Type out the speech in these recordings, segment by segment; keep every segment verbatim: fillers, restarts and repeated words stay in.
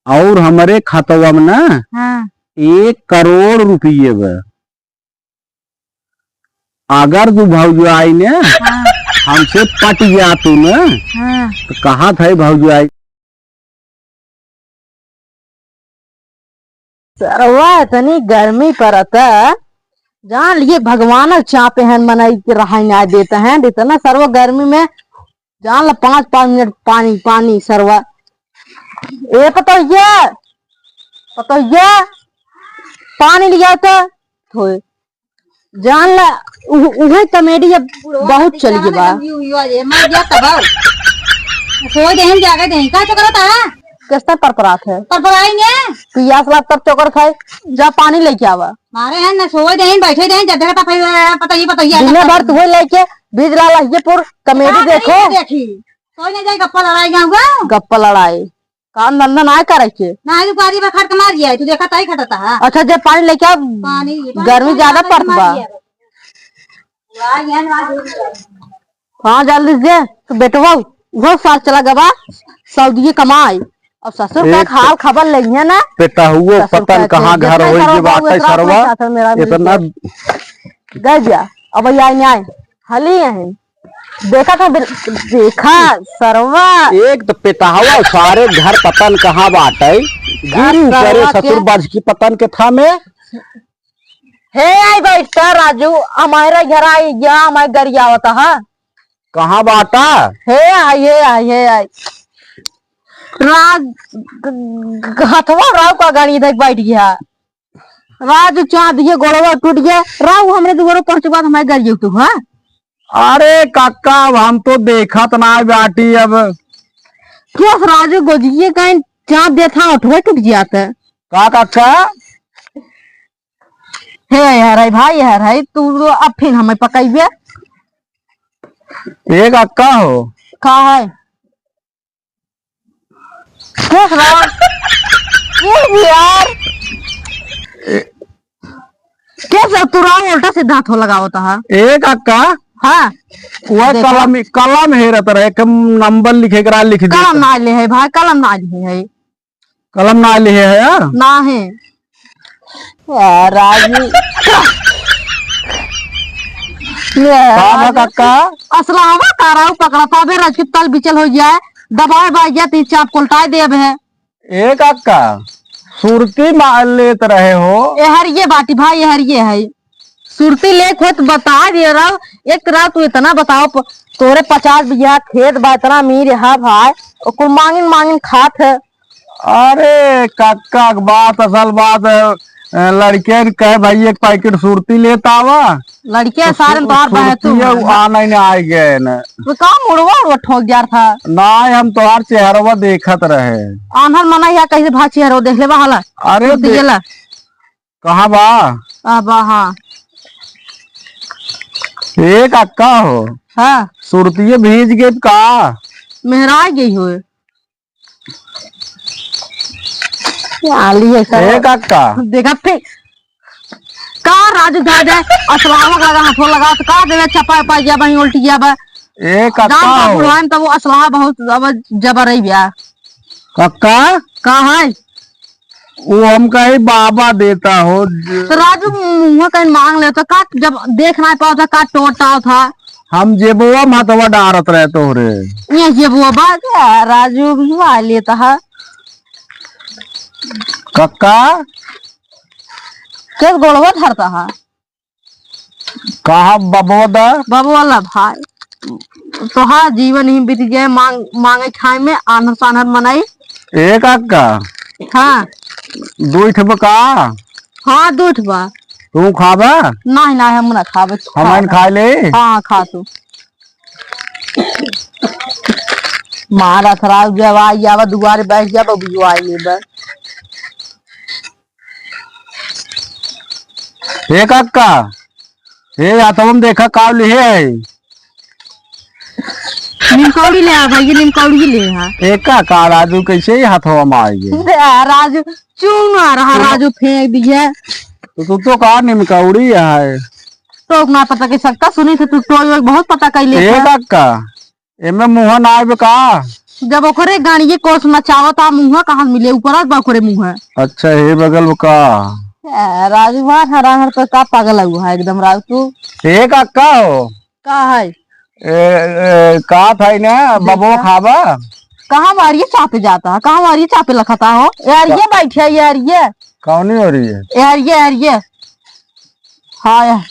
और हमरे खतवा में ना हाँ। एक करोड़ रुपये बा। अगर तू भौजाई ने हाँ। हमसे पट गया तू ना, हाँ। तो कहा था भौजाई। सरवा इतनी गर्मी पड़ता, जान लिए भगवान चापे हैं, मनई के रहाई ना देता है, इतना सरवा गर्मी में जान ला पाँच पाँच मिनट पानी, पानी सरवा। ए पतोहिया, पतोहिया, पानी लिया तो थोए। जान ला, उ-, उहे comedy अब बुढ़वा बहुत चली गई बा। ये मर गया तब। सोए देहन जागे देहन, का चकरात है? किसने परपरात है? परपराई ने? पियास लाग तब चकरात है, जा पानी लेके आवा। मारे हैं ना, सोए देहन, बैठे देहन, जब देखा था फिर पता ही, पता ही। दिन भर तू लेके बीज लाल ये पूर comedy देखो। देखी, सोए नहीं जाए, गप्पा लड़ाई जाऊंगा। गप्पा लड़ाई। काम धंधा ना करे के। ना, दुपहरी में खट के मार जाए, तू देखा ताई खटता है। अच्छा, जब पानी लेके आ, पानी, पानी गर्मी ज्यादा पड़त बा। हाँ, जल्दी से, तो बेटवा, वो साल चला गवा, सऊदिये कमाई। अब ससुर का एक हाल खबर लेंगे ना। बेटा हुआ, ससुर पता न का कहाँ घर होई, जे बात है सरवा। इतना गए जा, अब आई नहीं आए, हली हैं। देखा था बिल-, देखा, सरवा। एक तो पेटहवा सारे घर पता न कहाँ बाटे, गिरी करे सरवा ससुर के। बज की पता न के था में। हे आई बैठता राजू, हमारे घर आई गया, हमारे गरियावत हा। कहाँ बाटा? हे आई, हे आई, हे आई। राज, ग-, ग-, हथवा राव का गाड़ी देख बैठ गया। राजू चाँद ये गोड़वा टूट गया, राव हमरे दुआरे पहुँच बाद हमारे गरिया तू, हाँ? अरे काका, अब हम तो देखत ना बाटी अब। क्यों राजू गोजिए कहीं चाँद देता उठवा टूट जाता। का काका? हे यार, है भाई, यार, है, तू तो अब फिर हमें पकाइबे। ए काका हो। का है? के रहा? के यार? के सब तू रहा उल्टा सीधा थो लगावत हा? ए काका। हाँ। वह देखो। कलम, कलम हेरत रहे, कम नंबर लिखे करा लिख दे। कलम ना ले है भाई, कलम ना ले है। कलम ना ले है यार? ना है। आ, राजू। का बा काका? असलहवा का राव पकड़ा, तबे रच के तल बिचल हो जाए, दबाए बाई जाए, तीन चाप कोलटाए देब है। ए काका, सुरती मार लेत रहे हो। ए हरिये बाटी भाई, ए हरिये है। सुरती लेक होत बता दिए रहो, एक रात तू इतना बताओ, प-, तोरे पचास बीघा खेत बा, इतना अमीर है भाई, और कुल मांगिन मांगिन खात है। अरे काका के बात, असल बात है, अ, लड़के ने कहे, "भाई, एक पैकेट सुरती लेत आवा।" लड़के तो सारे सु-, तोहार बहे तू सुरतिया है। आ नहीं, नहीं आए गए न। तो का मुड़वा उड़वा ठोक जा था? ना, हम तोहार चेहरवा देखत रहे। आन्हर मना या कैसे भा चेहरवा देख ले बा हला? अरे सुरती दे-, गेला। कहाँ बा? आ बा, हाँ। ए काका हो। हाँ। सुरतिये भीज गई का? मेहराय गई हो। आली है सर। ए काका। देखा फिर। का राजू धा दे, असलावा का हाथों लगा, तो का देवे चपा पा गया बा, उल्टी गया बा। ए काका दाम का हो। बुढ़ान तब वो असलावा बहुत अब जबर रही बा। काका? का है? वो हम कहे बाबा देता हो। तो राजू मुँह कहीं मांग ले तो का, जब देख ना पाओ था का टोटा था। हम जेबुआ में हथवा डारत रहे तोहरे। ये जेबुआ बात है, राजू भी वाले तो है। कक्का? किस गोड़वा धरता है? कहा बबुआ दा? बबुआ ला भाई, तोहार जीवन ही बीत जाए मांग, मांगे खाए में, आन्हर सान्हर मनाई। ए काका। हाँ। दुई ठे बा का? हाँ, दुई ठे बा। तू खाबा? नहीं, नहीं, हम ना खाबे, तू हम खा। खाए ले? हाँ, हाँ, खा तू। मारा खराब जब आई जाबा, दुआरे बैठ जाबा, बुझवाई लेबा। हे काका, हे हाथवा में देखा का लिहे है? निमकौड़ी ले आ भाई, ये निमकौड़ी ले आ। ए काका, राजू कैसे ही हाथवा में आएगी? आ, राजू चूना रहा, राजू फेंक दिया। तो तू तो कहा निमकौड़ी है। तो ना पता के सक्का सुनी थे, तू टोई वोई बहुत पता कैले ए था। काका, एमे मुँह ना आवे का? जब ओकरे गाड़िए कोस नचावत आ, मुँह कहाँ मिले, ऊपर बा ओकरे मुँह। अच्छा, हे बगल में का? ए, राजू मार हरा हर तो का पागल हुआ है एकदम राजू तू। हे का, का हो? का है? ए, ए, का था इने, बबो देखा। खाबा? कहाँ मारिए चापे जाता है, कहाँ मारिए चापे लखता हो? यार ये बैठे, यार ये। कौनी हो रही है? यार ये, यार ये। हाँ यार।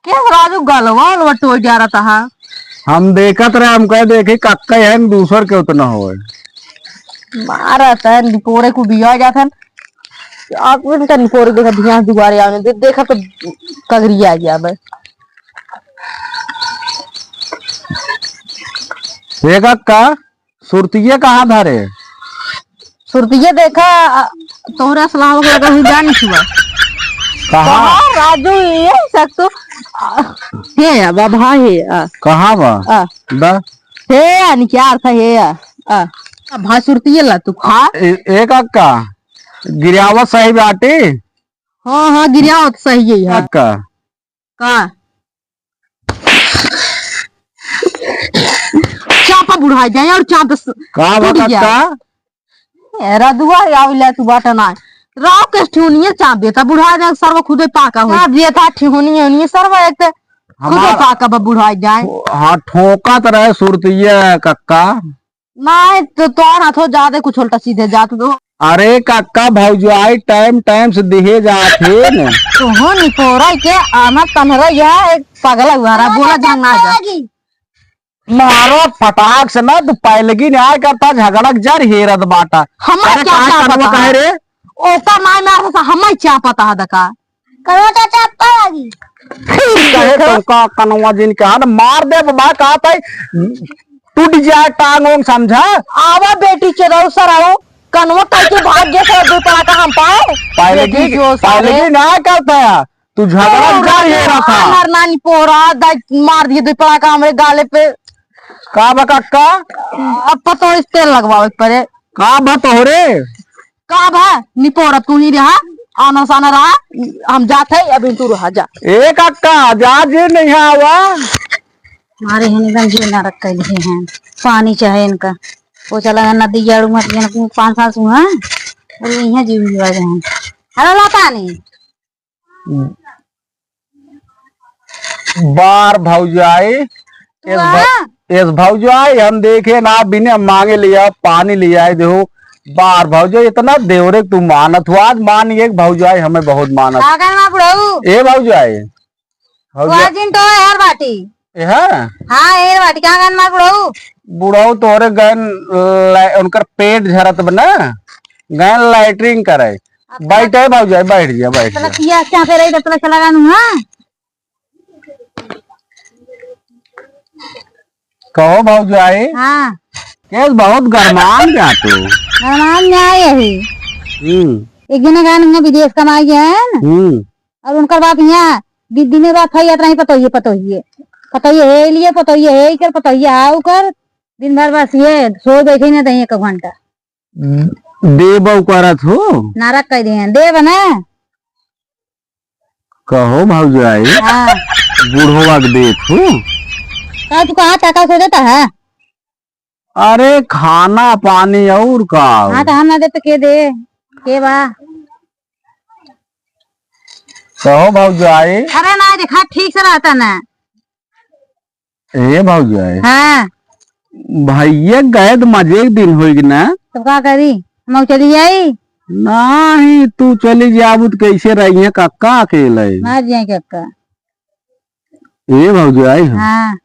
के राजू गलवा उलवा टोय जा रहा था? हम देखत रहे, हम कहे देखी कक्का है, दूसर के उतना होए। मारा तन पोरे को बिया जात हन। आप उनका निपोरे देखा, ध्यान दुआरे आने दे, देखा तो कगरी आ गया बे। देखा का? सुरतिये कहाँ धरे? सुरतिये देखा, अ, तोहरा सलाह हो गया, कहीं जानी छुआ। कहाँ? कहाँ राजू, ये सब तो, अ, हे या, बाबा, हे या। कहाँ बा? अ। दा? हे या, निचार था, हे या। अ। अब भाई सुरतिये ला तू खा। ए-, एक अक्का, गिरियावत सही बाटी? हाँ, हाँ, गिरियावत सही है, हाँ। अक्का। का? चापा बुढ़ाई जाए और चाप स-, का टूट बता गया। का? ए, रदुआ आविला तू बाटा ना। राव के ठिहुनिये चाप देता, बुढ़ाई जाए, सर्व खुदे पाका हो। चाप देता, ठिहुनिये, उनिये, सर्व एक ते खुदे हमार पाका बा, बुढ़ाई जाए। हाँ, ठोका तो रहे सुरतिये कक्का। नाहीं, तो तोर हाथो जादे कुछ उल्टा सीधे जात दो। अरे काका, भौजाई टाइम टाइम से दिहे जात है न। तुहू निपोरा के आना तनहरा, यह एक पगला हुआ रहा, बोला ढंग ना जा। मारो फटाक से ना, तू पैलगी न्याय करता, झगड़क जर हेरत बाटा। हमार अरे क्या, काहे क्या कनवा पता काहे है? रे? ओका माय मार था, हमार क्या पता है दका? कनवा चाचा अप्पा लागी। कहे तुमका कनवा जिन के हाथ मार दे बाबा, का तई टूट जाए टांग ओंग, समझा? आवा बेटी चोदऊ सराऊ, कनवा काहे के भाग गए सर, दो पड़ा का हम पाए? पहले बेटी की, जो पहले सारे। की ना करता है, तू झगड़ा ओ, कर ये रहा था। अनर नानी पोरा, दाई मार दिए दो पड़ा का हमरे गाले पे। का बा कक्का? अब पतो इस तेल लगवावे के पड़े। का बा तोहरे? का भा, निपोरा तू ही रहा, आना साना रहा, हम जात है, अभी तू रहा जा। ए काका, जा जे नहीं आवा। हमारे हैं एकदम जी नरक कैले हैं, पानी चाहे इनका, वो चला गया नदी जाड़ू मत गया, पाँच साल सुहा, और यहाँ जीव जीवा गए हैं। अरे ला पानी। बार भौजाई, तू एस भौ-, आ? एस भौजाई, हम देखे ना बिना मांगे ले आओ, पानी ले आए देहो। बार भौजाई, इतना देवरे तू मानत हो, आज मान एक भौजाई हमें बहुत मानत। का करना बुढ़ऊ? ए भौजाई, भौजाई। वाजिन तो यार बाटी। ए हाँ? हाँ, यार बाटी, का करना बुढ़ऊ? बुढ़ऊ तोरे गैन लै-, उनकर पेट झरत बना, गैन लैट्रिन करे। अच्छा। बैठे भौजाई, बैठ जा, बैठ जा। चला पिया, क्या पे रही, तो चला, चला गानू, हाँ? कहो भौजाई। हाँ। केस बहुत गरमान जा तू। गरमान में आए यही। हम्म। एक जने गान में विदेश कमाई है ना। हम्म। और उनकर बाप यहाँ दि-, दिने रात है यात्रा ही पतोहिए, पतोहिए। पतोहिए है लिए, पतोहिए है इकर, पतोहिए है उकर। दिन भर बस ये सोए बैठे ना दही एक घंटा। देबो करत हो? नारा कह दिए, देब ना। कहो भौजाई। हाँ। बूढ़वा के देत हो? का तू कहा चाका से देता है? अरे खाना पानी और का? हाँ, तो हम ना दे तो के दे? के बा? कहो भौजाई। अरे ना देखा, ठीक से रहता ना। ए भौजाई। हाँ। भैया गए तो मजे के दिन होई ना। तो का करी? हम चली जाई? नाही, तू चली जाबू तो कैसे रही है कक्का अकेले? मर जाए कक्का। ए भौजाई हो। हाँ।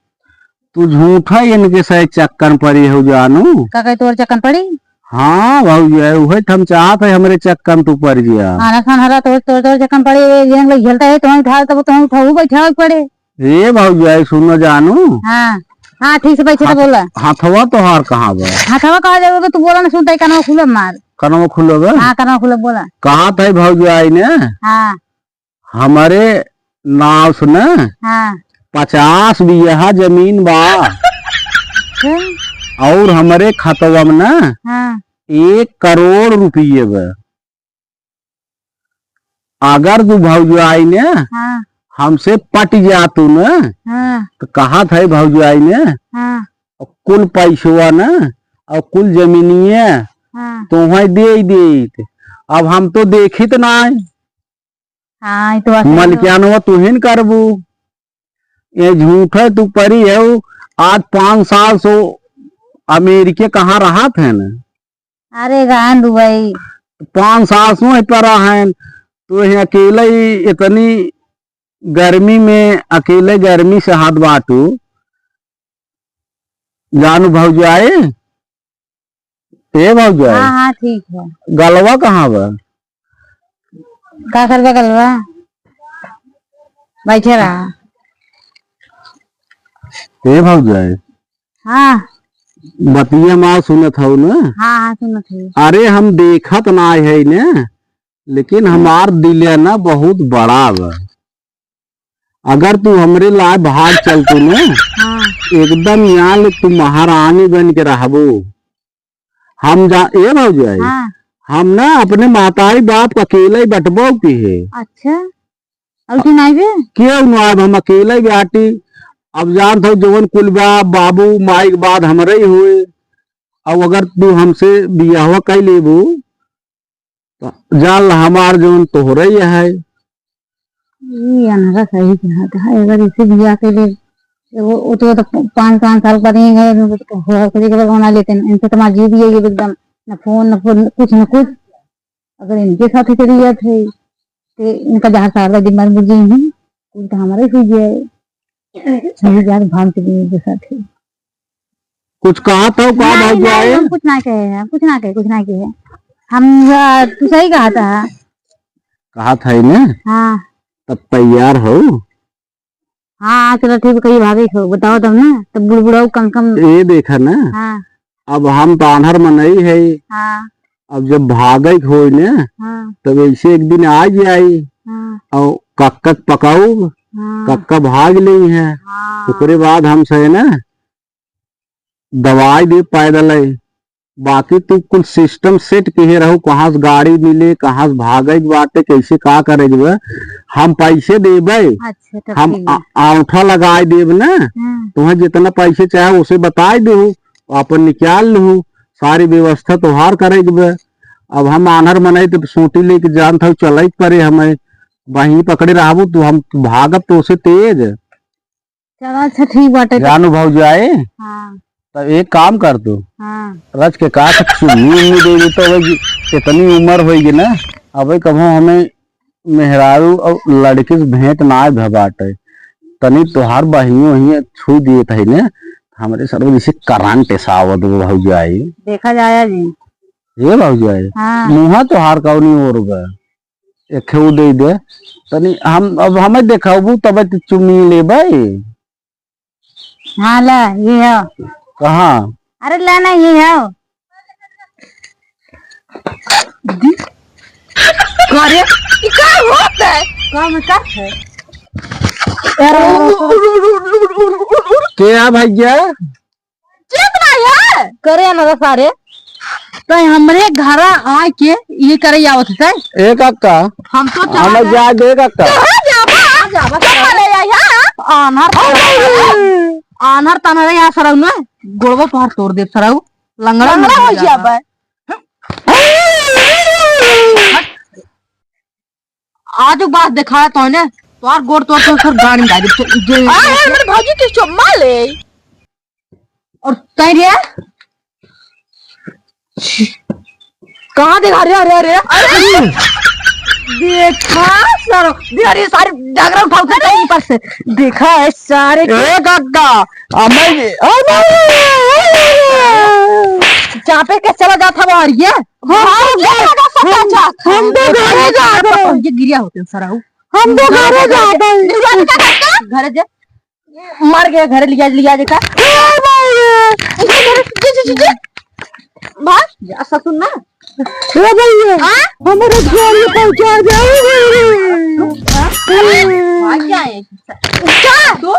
तू झूठा इनके से चक्कर पड़ी हो जानू। का कहे तोर चक्कर पड़ी? हाँ भौजाई, उहे तो हम चाहत है हमरे चक्कर तू पड़ गया। हाँ, ना खान हरा तोर, तोर, तोर चक्कर पड़ी, ये, ये लोग झेलता है, तुम्हें उठा, तब तुम्हें उठाऊ बैठा पड़े। ए भौजाई, सुनो जानू। हाँ, हाँ, ठीक से बैठे तो हाथ-, बोला। हथवा तोहार कहाँ बा? हथवा कहाँ जाबे, तू बोला ना, सुनता है, कनवा खुले मार। कनवा खुले बा? हाँ, कनवा खुले बोला। कहा था भौजाई ने? हाँ। हमरे नाव से ना हाँ। पचास बीघा जमीन बा। अच्छा। और हमरे खतवा में ना हाँ। एक करोड़ रुपये बा। अगर तू भौजाई ने हाँ। हमसे पट जा तू न, हाँ। तो कहा था भौजाई ने, हाँ। कुल पैसवा न और कुल जमीनिया हाँ। तोहई दे देत। अब हम तो देखित नाय। हाँ, ई तो बात सही है। मलिकानवा तुहिन करबू। ये झूठे तू परी है। आज पाँच साल से अमेरिके कहाँ रहत है न? अरे, गहन दुबई। पाँच साल से वहीं पर रहन। तो ये अकेले ही इतनी गर्मी में, अकेले गर्मी से हाथ बाटू। जानू भौजाई, ए भौजाई। हाँ, हाँ, ठीक है। गलवा कहाँ बा? का करबा गलवा? बैठे रहा। ए भौजाई। हाँ। बतिया मा सुनत हऊ न? हाँ, हाँ, सुनत हई। अरे, हम देखत ना है न, लेकिन हमार दिल है ना बहुत बड़ा बा। अगर तू हमरे लाए भाग चलतू न, हाँ। एकदम यहाँ ले तू महारानी बन के रहबू। हम जा, ए भौजाई, हाँ। हम ना अपने माताई बाप अकेले ही बटबो की है। अच्छा, और तू नाई बे? क्यों ना, अब हम अकेले ही बाटी। अब जानत हो जवन कुल बा, बाबू माई के बाद हमरे ही हुए। अब अगर तू हमसे बियाहवा कर लेबू, तो जान ला हमार जवन तोहरे ही है। ई अनहरा सही कहत है, अगर इसे बियाह के लिए, वो, वो तो, तो पाँच, पाँच साल बाद ही है, हो, हो, हो, हो, बना लेते हैं। इनसे तो हमारा जीव भी है, ये एकदम, न फोन, न फोन, कुछ, न कुछ। अगर इनके साथ ही चली जात है, तो इनका जहाँ सारा दिमाग मुझे ही, कुछ तो हमारा ही हुई जाए। सही जात भान के लिए इनके साथ है। कुछ कहा था, का नहीं, भाई नहीं, आए? हम कुछ ना कहे हैं, कुछ ना कहे, कुछ ना कहे। हम, आ, तू सही कहा था। कहा था ही ना? हाँ। तब तैयार हो? हाँ, चलो ठीक है, कही भाभी को बताओ तब ना, तब बुड़बुड़ाऊ कम कम। ये देखा ना, हाँ। अब हम तो आन्हर मनई है, हाँ। अब जब भागे के होई ना, हाँ। तब ऐसे एक दिन आ जाई, हाँ। और कक्का के पकाऊ, हाँ। कक्का भाग लेई है, हाँ। ओकरे बाद हमसे है ना, दवाई दे पैदल है, बाकी तू कुल system set किहे रहू, कहाँ से गाड़ी मिले, कहाँ से भागे के बाटे, कैसे का करे के बा, हम पैसे देबे, अच्छा, तब हम ठीक बा। आ-, औंठा लगाए देब ना, हम्म। तुम्हें जितना पैसे चाहे उसे बताए देहू, अपन निकाल लेहू, सारी व्यवस्था तोहार करे के बा। अब हम आन्हर मनई तो सोटी लेके जानत हऊ चलई के परे हमें, बहिनी पकड़े रहबू तू, हम भागब तो उसे तेज। चलो, अच्छा, ठीक बाटे, तो जानू भौजाई, हाँ। तब एक काम कर तू, हाँ। रच के का से चुन्नी उन्नी दे दे, तो अब इतनी उम्र होई गी ना, अब कभो हमें मेहरारू और लड़की से भेंट ना भे बाटे, तनी तोहार बहिनी वहिनी छू दिए तही ने, हमरे सर में जैसे करंट ऐसा आवत बा भौजाई। देखा जाया जी। ये भौजाई, हाँ। मुँहा तोहार कौनी ओर बा? एखे उ दे दे। तनी हम, अब हमें देखाबू तब तो चुम्मी लेबै। हाँ, ला, ये हो। कहाँ? अरे, ला ना, ये हो। करे, ई का होत है? का में का है? के आ भैया? चुप ना यार। करे ना रे सारे। तै हमरे घरा आके ये करे आवत है। ए काका, हम तो चाहत हमें है। जाए दे काका। कहाँ जाबा? कहाँ जाबा? कहाँ ले आई है? आन्हर, आन्हर तनरे यहाँ सरऊ ना, गोड़वा तोहार तोड़ देब सरऊ। लंगड़ा लंगड़ा मत हो जाबा। जाबा। आज बात दिखाया तो ने, तोहार गोड़ तोड़ के सर गाड़ी में डाल दे। आ, यार, मेरे भौजी की चुम्मा ले। और तै रे? कहाँ देखा रे? अरे, अरे, अरे। देखा सर, दे, अरे, सारे डगरा उठा उठा कहीं पर से। देखा है सारे। ए काका, अम्मा जी, अरे। चापे के चला जाता वो आ रही है। हम तो भाग जा, घर, लगा सका हम, जा। हम तो घरे जात हई। ये गिरिया होते हैं सराऊ। हम तो घरे जात हई। घरे जा। मर गया, घरे लिया, लिया देखा। ए भाई। जी, जी, जी, जी। भाग जा ससुर ना। ए भैया, हाँ? हमारे घर में पहुंचा दे। हाँ? भाग जाए। क्या? तू?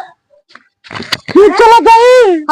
फिर चला गई। हाँ,